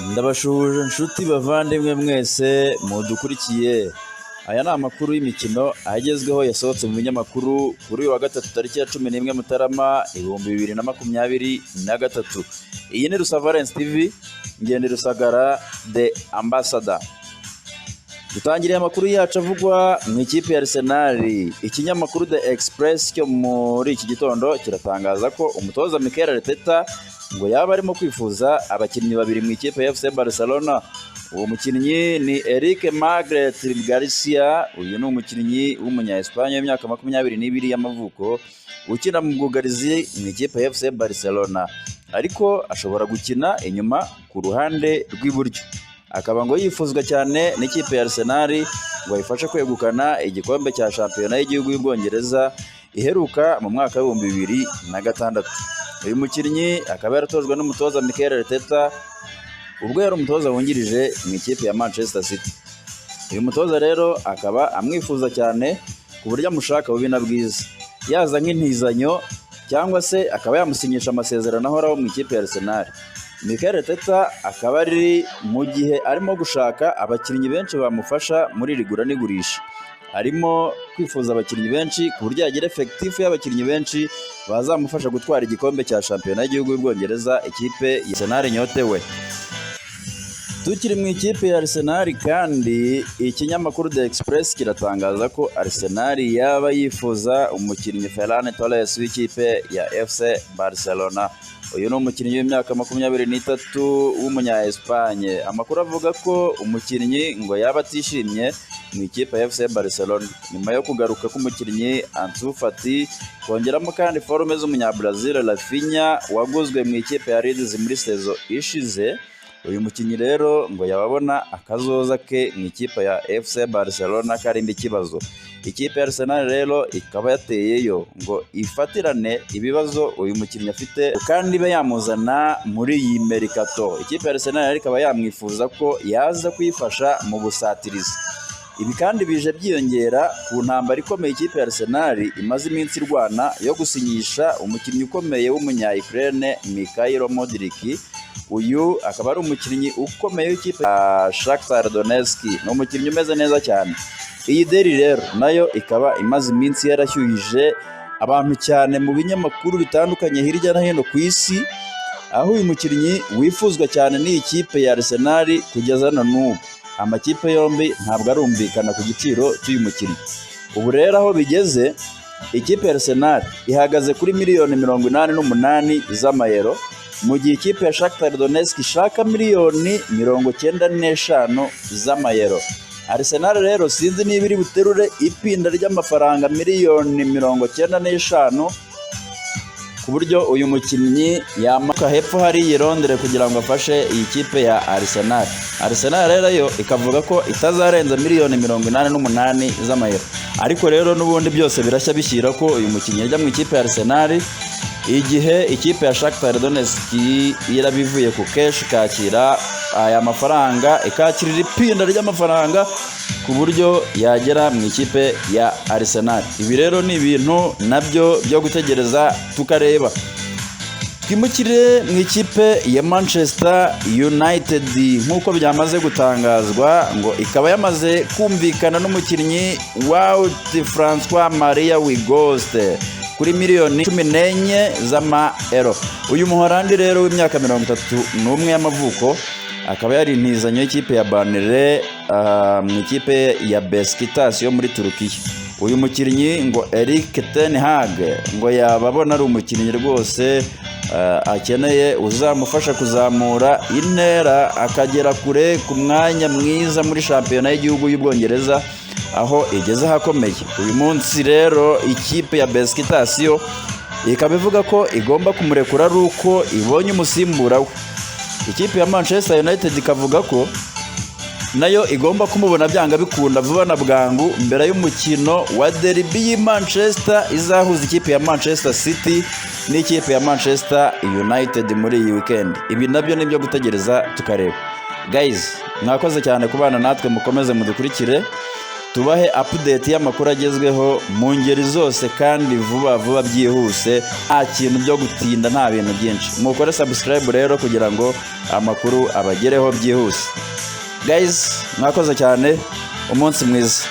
Ndabashuhuje nshuti bavandimwe mwese mudukurikiye. Aya ni amakuru y'imikino agezweho yasohotse mu binyamakuru kuri uyu wa gatatu tariki ya 11 Mutarama 2023. Iyi ni Rusavalence TV, Ngende Rusagara the Ambassador. Dutangiriye amakuru yacu avugwa mu ikipe ya Arsenal. Ikinyamakuru The Express cyo muri iki gitondo kiratangaza ko umutoza Mikel Arteta ngo yaba arimo kwifuza abakinnyi babiri mu ikipe ya FC Barcelona. Uwo mukinnyi ni Eric Margaret Garcia, uyu ni umukinnyi w'umunya Espagne w'imyaka 22 y'amavuko ukina mu bwugarizi mu ikipe ya FC Barcelona, ariko ashobora gukina inyuma ku ruhande rw'iburyo. Akaba ngo yifuzwa cyane n'ikipe ya Arsenal ngo ayifashe kwegukana igikombe cya shampiyona y'igihugu y'Ubwongereza iheruka mu mwaka wa 2006. Uyu mukinnyi akaba yaratojwe n'umutoza Mikel Arteta ubwo yari umutoza wungirije mu ikipe ya Manchester City. Uyu mutoza rero akaba amwifuza cyane ku buryo amushaka bubi na bwiza, yaza nk'intizanyo cyangwa se akaba yamusinyisha amasezerano ahoraho mu ikipe ya Arsenal. Mikel Arteta akaba ari mu gihe arimo gushaka abakinnyi benshi bamufasha muri iri gura n'igurisha. Arimo kwifuza abakinnyi benshi ku buryo yagira effectif y'abakinnyi benshi bazamufasha gutwara igikombe cya shampiyona y'igihugu y'Ubwongereza ikipe ya Arsenal inyotewe. Tukiri mu ikipe ya Arsenal kandi, ikinyamakuru The Express kiratangaza ko Arsenal yaba yifuza umukinnyi Ferran Torres w'ikipe ya FC Barcelona. Uyu ni umukinnyi w'imyaka 23 w'umunya Espagne. Amakuru avuga ko umukinnyi ngo yaba atishimye mu ikipe ya FC Barcelona nyuma yo kugaruka k'umukinnyi Ansu Fati, kongeramo kandi forme z'umunya Brazil Rafinha waguzwe mu ikipe ya Leeds muri saison ishize. Uyu mukinnyi rero ngo yababona akazoza ke mu ikipe ya FC Barcelona karimo ikibazo. Ikipe ya Arsenal rero ikaba yateyeyo ngo ifatirane ibibazo uyu mukinnyi afite kandi ibe yamuzana muri iyi mercato. Ikipe ya Arsenal rero ikaba yamwifuza ko yaza kuyifasha mu busatirizi. Ibi kandi bije byiyongera ku ntambara ikomeye ikipe ya Arsenal imaze iminsi irwana yo gusinyisha umukinnyi ukomeye w'umunya Ukraine Mikhailo Mudryk. Uyu akaba ari umukinnyi ukomeye w'ikipe ya Shakhtar Donetsk, ni umukinnyi umeze neza cyane. Iyi deal rero nayo ikaba imaze iminsi yarashyuhije abantu cyane mu binyamakuru bitandukanye hirya no hino ku isi, aho uyu mukinnyi wifuzwa cyane n'iyi kipe ya Arsenal kugeza na n'ubu. Amakipe yombi ntabwo arumvikana ku giciro cy'uyu mukinnyi. Ubu rero aho bigeze, ikipe ya Arsenal ihagaze kuri miliyoni 88 z'amayero, mu gihe ikipe ya Shakhtar Donetsk ishaka miliyoni 95 z'amayero. Arsenal rero sinzi niba iri buterure ipinda ry'amafaranga miliyoni 95 ku buryo uyu mukinnyi yamanuka hepfo hariya i Londres kugira ngo afashe iyi kipe ya Arsenal. Arsenal rero yo ikavuga ko itazarenza miliyoni 88 z'amayero. Ariko rero n'ubundi byose birashya bishyira ko uyu mukinnyi ajya mu ikipe ya Arsenal igihe ikipe ya Shakhtar Donetsk irabivuye ku keshi ikakira aya mafaranga, ikakirira ipinda ry'amafaranga ku buryo yagera mu ikipe ya Arsenal. Ibi rero ni ibintu nabyo byo gutegereza tukareba. Twimukire mu ikipe ya Manchester United. Nk'uko byamaze gutangazwa, ngo ikaba yamaze kumvikana n'umukinnyi Wout Francois Maria Weghorst kuri miliyoni 14 z'amaero. Uyu Muhorandi rero w'imyaka 31 y'amavuko akaba yari intizanyo y'ikipe ya Burnley mu ikipe ya Besiktas yo muri Turukiya. Uyu mukinnyi ngo Erik ten Hag ngo yaba abona ari umukinnyi rwose akeneye uzamufasha kuzamura intera akagera kure ku mwanya mwiza muri shampiyona y'igihugu y'Ubwongereza aho igeze ahakomeye. Uyu munsi rero ikipe ya Besiktas yo ikaba ivuga ko igomba kumurekura ari uko ibonye umusimbura we. Ikipe ya Manchester United ikavuga ko nayo igomba kumubona byanga bikunda vuba na bwangu mbere y'umukino wa derby y'i Manchester izahuza ikipe ya Manchester City n'ikipe ya Manchester United muri iyi weekend. Ibi nabyo ni ibyo gutegereza tukareba. Guys, mwakoze cyane kubana natwe, mukomeze mudukurikire. Tubahe update y'amakuru agezweho mu ngeri zose kandi vuba vuba, byihuse, nta kintu byo gutinda, nta bintu byinshi. Mukore subscribe rero kugira ngo amakuru abagereho byihuse. Guys, mwakoze cyane, umunsi mwiza.